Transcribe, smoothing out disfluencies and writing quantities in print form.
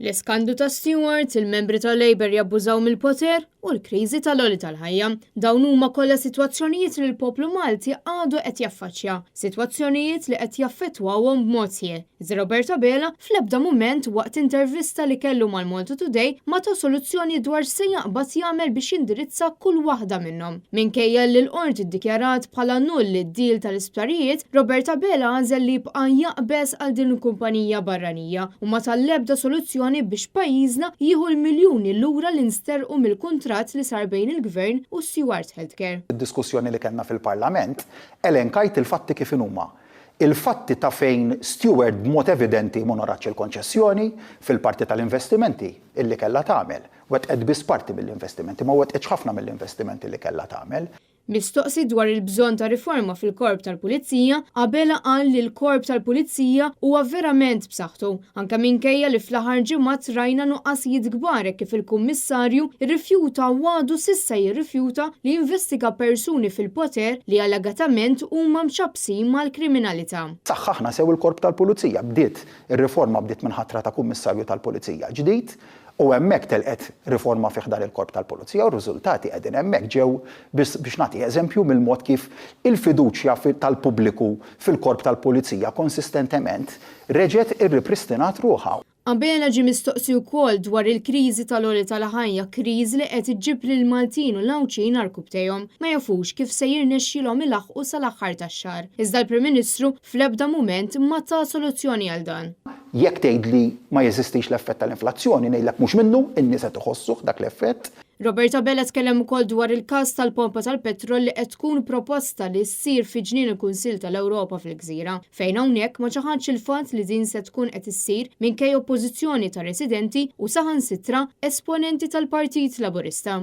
L-iskandlu ta' Steward, il-membri tal-Labour jabbużaw mill-poter u l-kriżi tal-għoli tal-ħajja. Dawn huma kollha sitwazzjonijiet li l-poplu Malti għadu qed jaffaċċja, sitwazzjonijiet li qed jaffettwawhom b'mod sħiħ. Iżda Robert Abela fl-ebda mument waqt intervista li kellu mal-Malta Today ma ta soluzzjoni dwar x'se jaqbad jagħmel biex jindirizza kull waħda minnhom. Minkejja li l-Qorti ddikjarat bħala null id-deal tal-isptarijiet, Robert Abela għażel li jibqa' jaqbeż għal din il-kumpanija barranija u ma ta l-ebda soluzzjoni biex pajjiżna jieħu l-miljuni lura li nsterqu mill-kuntratt li sar bejn il-Gvern u Steward Healthcare. Fid-diskussjoni li kellna fil-Parlament, elenkajt il-fatti kif inhuma. Il-fatti ta' fejn Steward b'mod evidenti m'onoratx il-konċessjoni fil-parti tal-investimenti illi kellha tagħmel. Wettqet biss parti mill-investimenti, ma wettqitx ħafna mill-investimenti li kellha tagħmel. Mistoqsi dwar il-bżonn ta' riforma fil-Korp tal-Pulizija, Abela qal li l-Korp tal-Pulizija huwa verament b'saħħtu, anke minkejja li fl-aħħar ġimgħat rajna nuqqasijiet kbar hekk kif il-Kummissarju rrifjuta u għadu s'issa jirrifjuta li jinvestiga persuni fil-poter li allegatament huma mċappsin mal-kriminalità. Saħħaħna sew il-Korp tal-Pulizija. Bdiet, ir-riforma bdiet minn ħatra ta' Kummissarju tal-Pulizija ġdid u hemmhekk telqet riforma fi ħdan il-Korp tal-Pulizija u r-riżultati qegħdin hemmhekk ġew biss biex nagħti eżempju mill-mod kif il-fiduċja tal-pubbliku fil-Korp tal-Pulizija konsistentement reġgħet irripristinat ruħha. Abela ġie mistoqsi wkoll dwar il-kriżi tal-għoli tal-ħajja, kriżi li qed iġġib lill-Maltin u l-Għawdxin għarkupptejhom, ma jafux kif se jirnexxilhom ilaħħqu sal-aħħar tax-xahar. Iżda l-Prim Ministru fl-ebda mument ma ta soluzzjoni għal dan. Jekk tgħidli ma jeżistix l-effett tal-inflazzjoni, ngħidlek mhux minnu, in-nies qed iħossuh dak l-effett. Robert Abela tkellem ukoll dwar il-każ tal-pompa tal-petrol li qed tkun proposta li ssir fi Ġnien il-Kunsill tal-Ewropa fil-Gżira, fejn hawnhekk ma ċaħadx il-fatt li din se tkun qed issir minkejja oppożizzjoni ta' residenti u saħansitra esponenti tal-Partit Laburista.